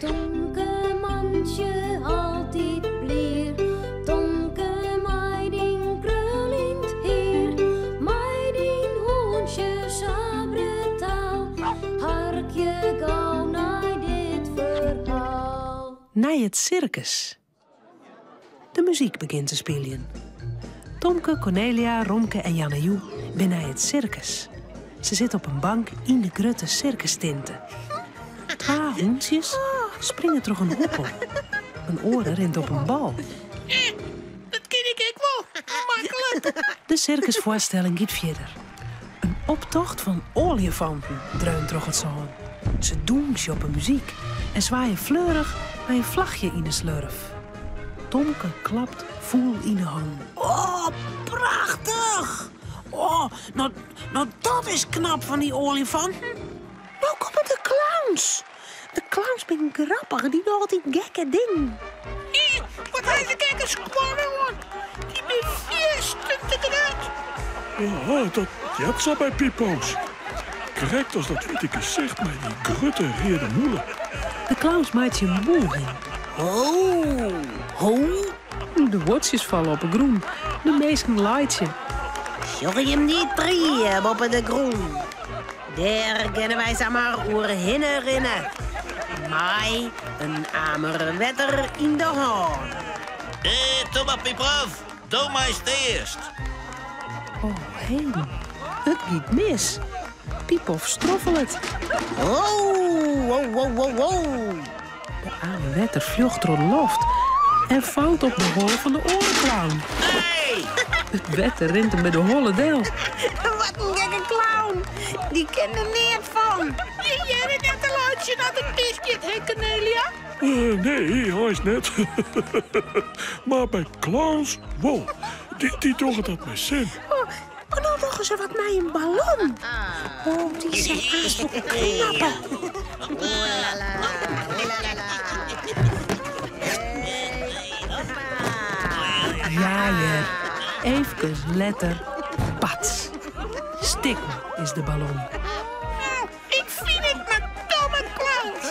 Tomke mantsje altyd blier, Tomke mei dyn kruljend hier, mei dyn hûntsje sa brutaal, harkje gau nei dit ferhaal. Nei it sirkus. De muzyk begjint te spyljen. Tomke, Kornelia, Romke en Janne Joe binne nei it sirkus. Se sitte op in bank yn de grutte sirkustinte. Twa hûntsjes springe troch in hoepel. In oare rint op in bal. Dat kin ik ek wol. Maklik. De sirkusfoarstelling giet fierder. In optocht fan oaljefanten dreunt troch it sân. Se dûnsje op 'e muzyk en swaaie fleurich mei in flachje yn 'e slurf. Tomke klapt fûl yn 'e hannen. Oh, prachtich! Oh, no, no dat is knap fan dy oaljefanten. No komme de clowns. De clowns binne grappich, dy dogge altyd gekke dingen. Hé, wat ha se gekke skuon oan? Dy binne fierstente grut. Oh, dat heart sa by Pipo's. Krekt as dat wite gesicht mei dy grutte reade mûle. De clowns meitsje in bûging. Ho, ho. De buordsjes falle op 'e grûn. De minsken laitsje. Sjogge jim dy trie boppe de grûn? Dêr kinne wy samar oerhinne rinne. Mei in amer wetter yn de hân. Eh, toe mar Pipof, do meist earst. Oh heden, it giet mis. Pipof stroffelet. Ho, ho, ho, ho, ho. De amer wetter fljocht troch de loft en falt op de holle fan de oare clown. Hey! It wetter rint him by de holle del. Wat in gekke clown. Dy kin der neat fan. Je hearre net te laitsjen as it misgiet, hè Kornelia? Eh, nee, eins net. Mar by clowns wol. Dy, dy dogge dat mei sin. Oh, oh, no dogge se wat mei in ballon. Oh, dy sil aanst wol knappe. Ja hear, eefkes letter, pats. Stikken is de ballon. Ik fyn it mar domme clowns.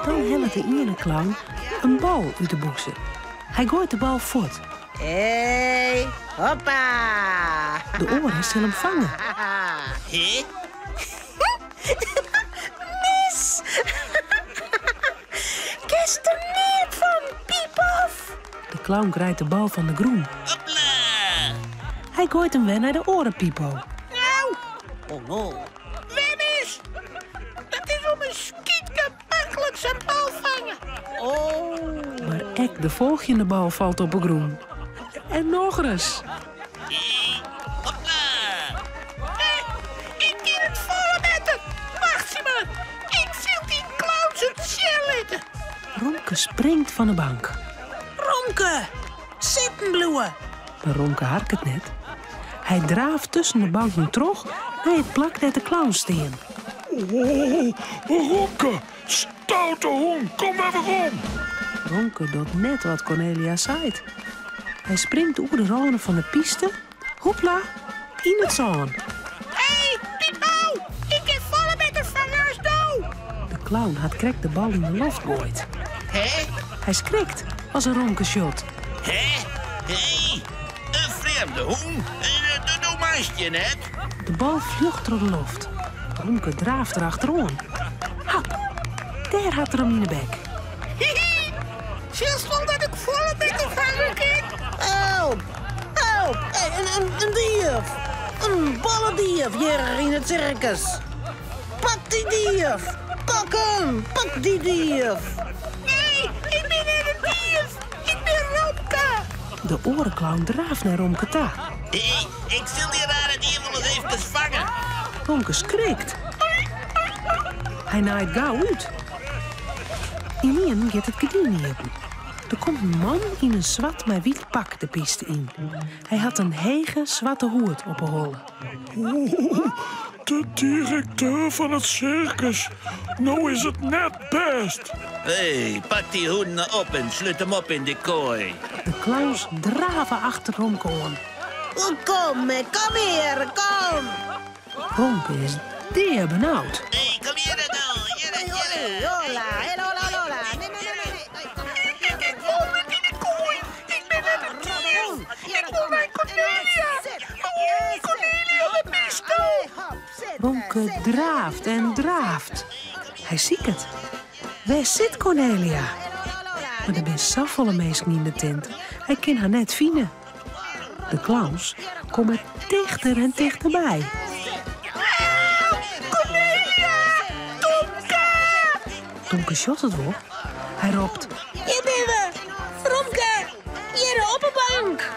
Dan hellet de iene clown in bal út de bûse. Hy goait de bal fuort. Hey, hoppa! De oare sil him fange. Hè? Mis! Kinst der neat fan, Pipof! De clown krijt de bal fan de grûn. Hopla! Hy goait him wer nei de oare Pipo. Nou, Oh no. wer mis! Dat is om in skytke maklik sa'n bal fange. Oh. Mar ek de folgjende bal falt op 'e grûn. En nochris. Hopla! Ik kin it folle better. Wachtsje mar, ik sil dy clowns it sjen litte. Romke springt fan 'e bank. Romke, sitten bliuwe. Mar Romke harket net. Hy draaft tusken de banken troch nei it plak dêr't de clowns stean. Oh, Romke, stoute hûn, kom wer werom! Romke docht net wat Kornelia seit. Hy springt oer de râne fan de pyste, hoepla, yn it sân. Hey, Pipo, ik kin folle better fange as do. De clown hat krekt de bal yn de loft goaid. Hè? Hy skrikt as er Romke sjocht. Hè? Hé, in frjemde hûn? Do meist hjir net. De bal fljocht troch de loft. Romke draaft der achteroan. Hap! Dêr hat er him yn 'e bek. Hihi! Sjochst wol dat ik folle better fange kin? Help! Help! In dief! In balledief hjir yn it sirkus! Pak dy dief! Pak him! Pak dy dief! Nee, ik bin net in dief! Ik bin Romke! De oare clown draaft nei Romke ta. Hé, ik sil dy rare dief wolris eefkes fange. Romke skrikt. Hy naait gau út. Ynienen giet it gerdyn iepen. Der komt in man yn in swart mei wyt pak de pyste yn. Hy hat in hege swarte hoed op 'e holle. Oeh, de direkteur fan it sirkus. No is it net bêst. Hé, pak dy hûn op en slút him op yn de koai. De clowns drave achter Romke oan. Kom, kom hjir, kom! Romke is deabenaud. Hé, kom hjirre no, hjirre, hjirre. Hola, hola, hola. draaft en draaft. Hy siket. Wêr sit Cornelia? Mar der binne safolle minsken yn de tinte, hy kin har net fine. De clowns komme tichter en tichterby. Cornelia! Tomke! Tomke sjocht it wol. Hy ropt: Hjir binne we! Romke! Hjir op 'e bank!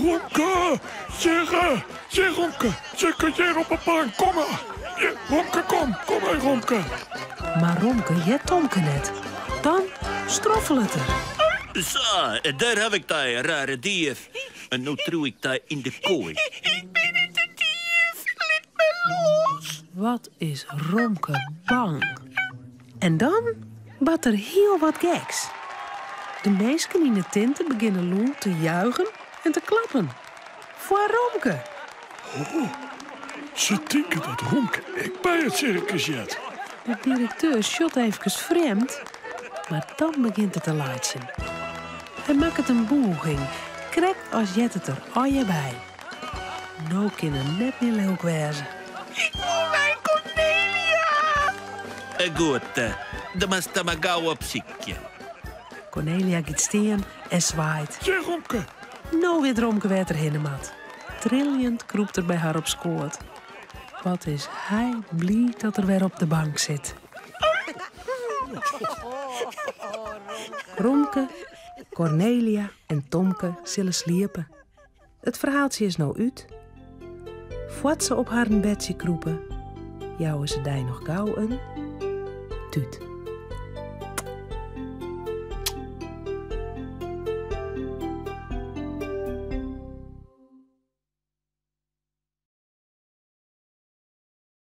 Romke! Hjirre! Hjir, Romke! Hjir, hjir op 'e bank, kom mar! Hjir, Romke, kom! Kom mar, Romke! Mar Romke heart Tomke net. Dan stroffelet er. Sa, dêr haw ik dy, rare dief. En no triuw ik dy yn de koai. Ik bin net de dief, lit my los. Wat is Romke bang. En dan bart der hiel wat geks. De minsken yn de tinte begjinne lûd te juichen en te klappen. Foar Romke. Oh, se tinke dat Romke ek by it sirkus heart. De direkteur sjocht eefkes frjemd, mar dan begjint er te laitsjen. Hy makket in bûging, krekt as heart it der allegear by. No kin er net mear lilk wêze. Ik wol nei Cornelia! Goed, dan moatst der mar gau op sykje. Cornelia giet stean en swaait. Hjir, Romke! No wit Romke wêr't er hinne moat. Triljend krûpt er by har op skoat. Wat is hy bliid dat er wer op de bank sit. Romke, Cornelia en Tomke sille sliepe. It ferhaaltsje is no út. Foar't se op harren bedsje krûpe, jouwe se dy noch gau in tút.